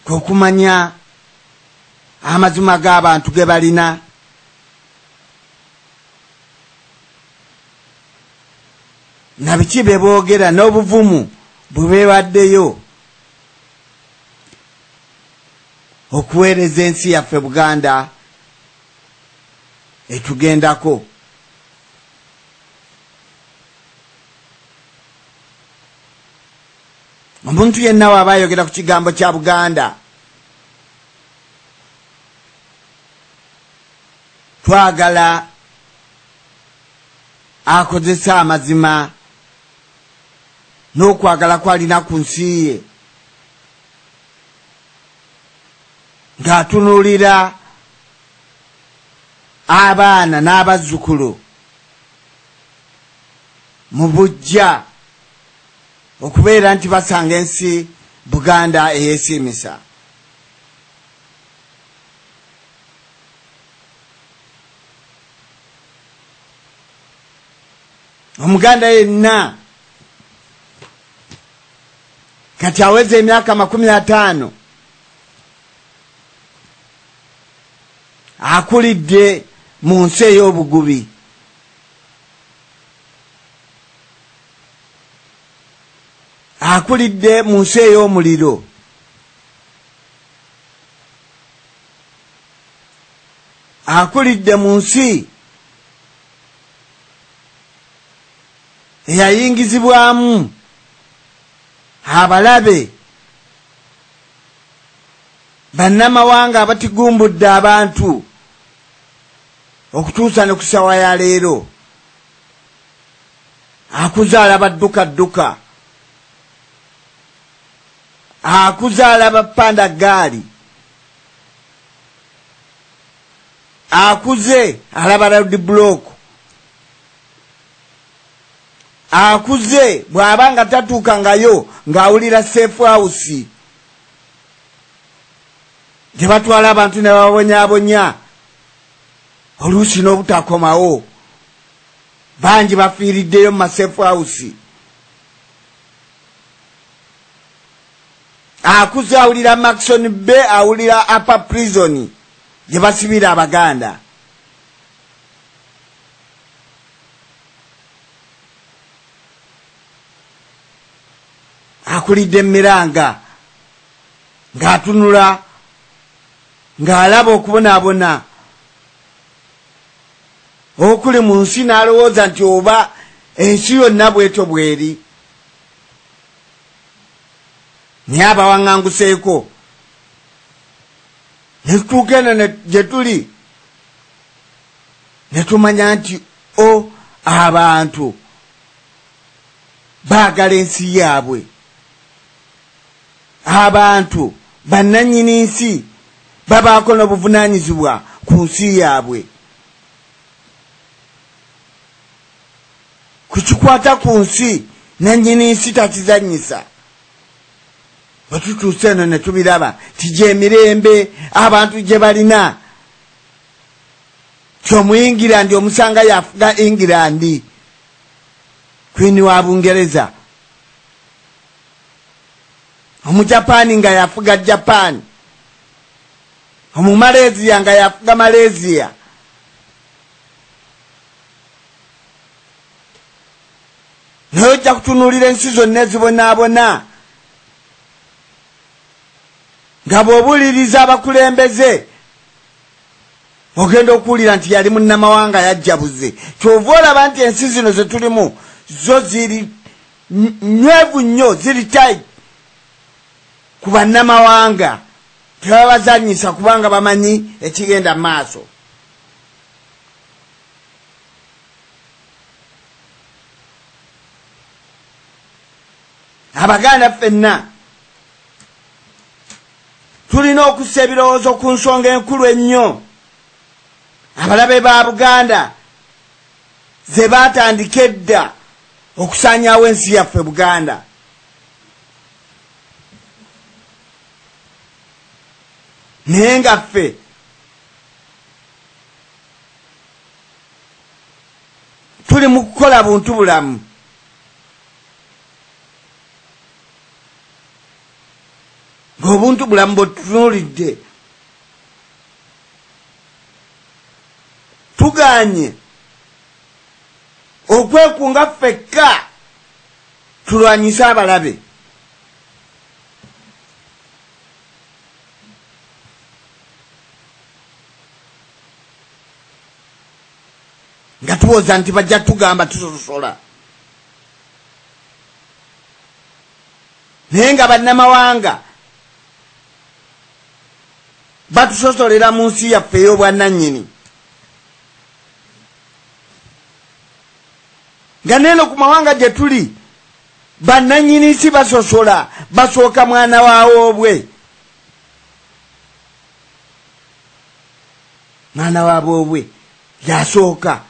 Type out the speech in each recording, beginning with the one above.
Okumanya amazima g'abantu ge balina, na biki bye boogera n'obuvumu bwe beewaddeyo okuweereza ensi yaffe Buganda etugendako. Omuntu yenna w'aba ayogera ku kigambo kya Buganda, twagala akozesa amazima n'okwagala kw'alina ku nsi ye, ng'atunuulira abaana n'abazzukulu mu bujja okubeera nti basanga ensi Buganda eyeesiimisa. Omuganda yenna kati aweza emyaka 50 akulidde mu nsi ey'obugubi, akulidde mu nsi ey'omuliro, akulidde mu nsi eyayingizibwamu abalabe bannamawanga abatigumbudde abantu okutuusa ne ku ssaawa ya leero. Akuzaala baddukadduka, akuzaala bapanda gaali, akuze alaba road block, akuze bw'aba nga tatuukangayo ng'awulira safe house gye batwala abantu ne babonyabonya oluusi n'obutakomawo. Bangi bafiiriddeyo mu ma safe house. Akuze awulira Maxon Bay, awulira Upper Prison gye basibira Abaganda. Akulidde emiranga ng'atunula ng'alaba okubonaabona okuli mu nsi, n'alowooza nti oba ensi yonna bwetyo bweri. Naye abawaŋŋanguseeko ne tutuuka eno gye tuli ne tumanya nti o abantu baagala ensi yaabwe, abantu bannannyini nsi babaako n'obuvunaanyizibwa ku nsi yaabwe. Ku kikwata ku nsi nannyini nsi takizannyisa. Bwe tutuuse eno ne tubiraba nti gy'emirembe abantu gye balina, ti Omuyingirandi omusanga yafuga England, Queen wa Bungereza, Omujapaani nga yafuga Japan, Omumaleziya nga yafuga Malaysia. Naye ojja kutunuulira ensi zonna ezibonaabona nga bw'obuuliriza abakulembeze ogenda okuwulira nti yali munnamawanga yajjabuze. Kyova olaba nti ensi zino ze tulimu zo ziri nywevu nnyo, ziri tight ku bannamawanga, tebabazannyisa kubanga bamanyi ekigenda mu maaso. Abaganda ffenna tulina okussa ebirowoozo ku nsonga enkulu ennyo abalabe ba Buganda ze baatandika edda okusaanyaawo ensi yaffe Buganda. Naye nga ffe tuli mu kukola buntu bulamu. Obuntu bulamu bwetutunuulidde, tuganye okwekunga ffekka tulwanyise abalabe. Nga tuwoza nti bajja tugamba tusosola, naye nga bannamawanga batusosolera mu nsi yaffe ey'obwannannyini. Nga neno ku mawanga gye tuli bannannyini nsi basosola, basooka mwana wawoobwe, mwana waboobwe yasooka.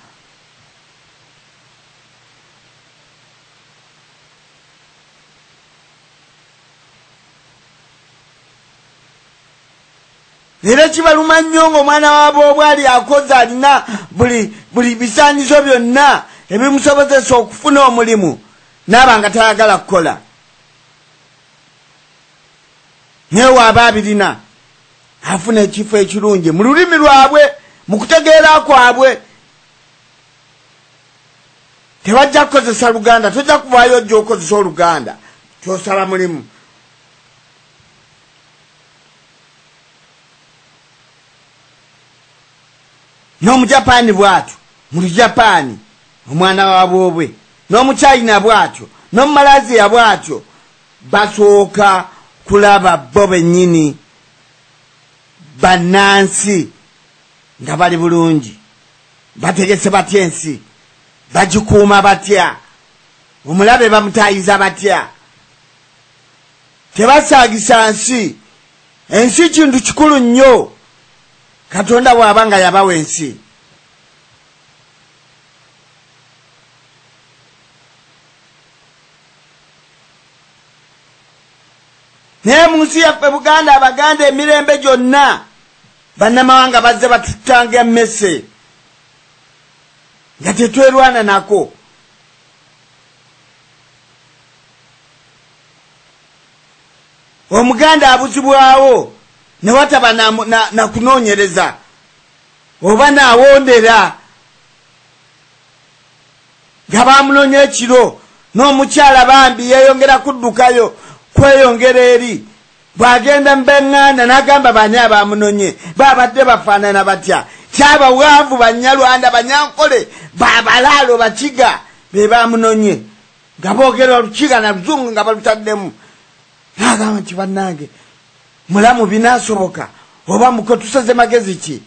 Era kibaluma nnyo ng'omwana waboobwe ali akoze, alina buli bisaanyizo byonna ebimusobozesa okufuna omulimu, n'aba nga tayagala kukola. Naye waaba abirina afuna ekifo ekirungi mu lulimi lwabwe, mu kutegeera kwabwe. Tebajja kukozesa Luganda, tojja kuvaayo ojja okozesa Oluganda ky'osaba mulimu. N'Omujapaani bw'atyo, mu Lujapaani omwana waboobwe, n'Omuchina bw'atyo, n'Omumalaziya bw'atyo, basooka kulaba bo bennyini bannansi nga bali bulungi, bategese batya ensi, bagikuuma batya, omulabe bamutaayiza batya. Tebasaagisa nsi. Ensi kintu kikulu nnyo. Katonda bw'aba nga yabawa ensi. Naye mu nsi yaffe Buganda, Abaganda emirembe gyonna bannamawanga bazze batutanga emmese nga tetwerwana nako. Omuganda abuzibwawo ne wataba na kunoonyereza oba naawondera, nga bamunoonya ekiro, n'omukyala bambi yeeyongera kuddukayo kweyongera eri. Bw'agenda mbeŋŋanda n'agamba bani abamunonye, babadde bafaanana batya? Kyabawanvu, Bannyalwanda, Banyankole, Babalaalo, Bakiga be bamunonye, nga boogera Olukiga na Luzungu nga balutaddemu. N'agamba nti bannange mulamu binaasoboka oba muko tusaze magezi ki?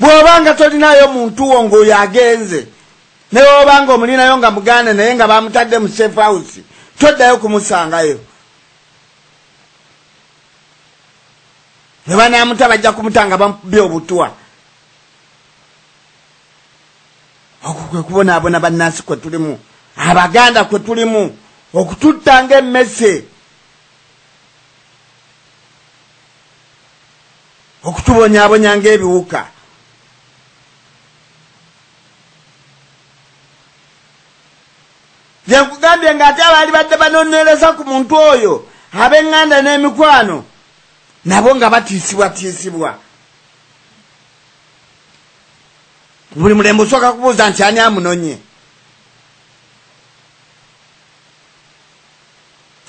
Bw'obanga tolinayo muntu wo ng'oyo agenze, ne bw'obanga omulinayo nga muganda naye nga bamutadde mu safe house, toddayo kumusangayo. Ne banaamuta bajja kumuta nga bamukubye obutwa. Okwo kwe kubonaabona bannansi kwe tulimu, Abaganda kwe tulimu, okututta ng'emmese, okutubonyaabonya ng'ebiwuka. Nze nkugambye ng'ate abaali badde banoonyereza ku muntu oyo, ab'eŋŋanda n'emikwano, nabo nga batiisibwatiisibwa. Buli mulembe osooka kubuuza nti ani amunonye.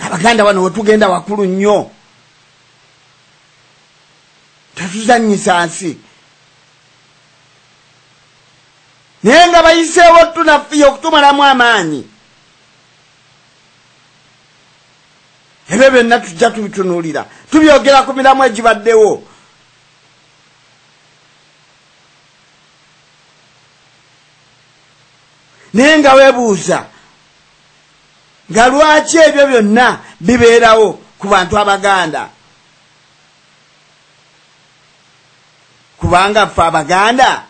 Abaganda wano wetugenda wakulu nnyo, tetuzannyisa nsi. Naye nga bayiseewo tunafuye okutumalamu amaanyi. Ebyo byonna tujja tubitunuulira, tubyogera ku miramu egibaddewo. Naye nga weebuuza nga lwaki ebyo byonna bibeerawo ku bantu Abaganda? Kubanga ffe Abaganda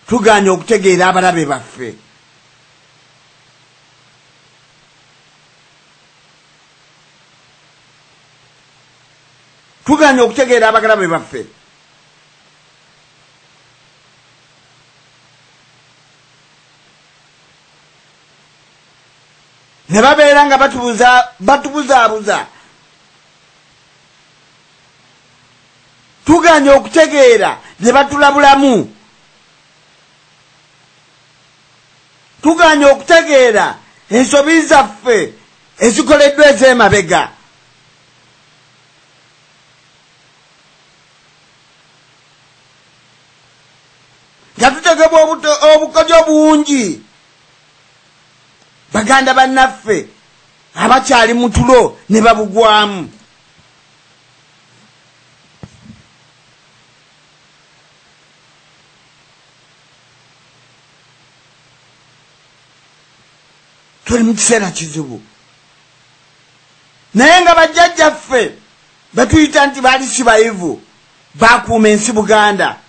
tugaanye okutegeera abalabe baffe. Tugaanye okutegeera abalabe baffe. Ne babeera nga batubuzaabuza Tuganye okutegeera bye batulabulamu. Tuganye okutegeera ensobi zaffe ezikoleddwa ez'emabega. Nga tutegebwa obukodyo bungi, baganda bannaffe abakyali mu tulo ne babugwamu. Tuli mu kiseera kizibu, naye nga bajjajjaffe batuyita nti baali si bayivu, bakuuma ensi Buganda.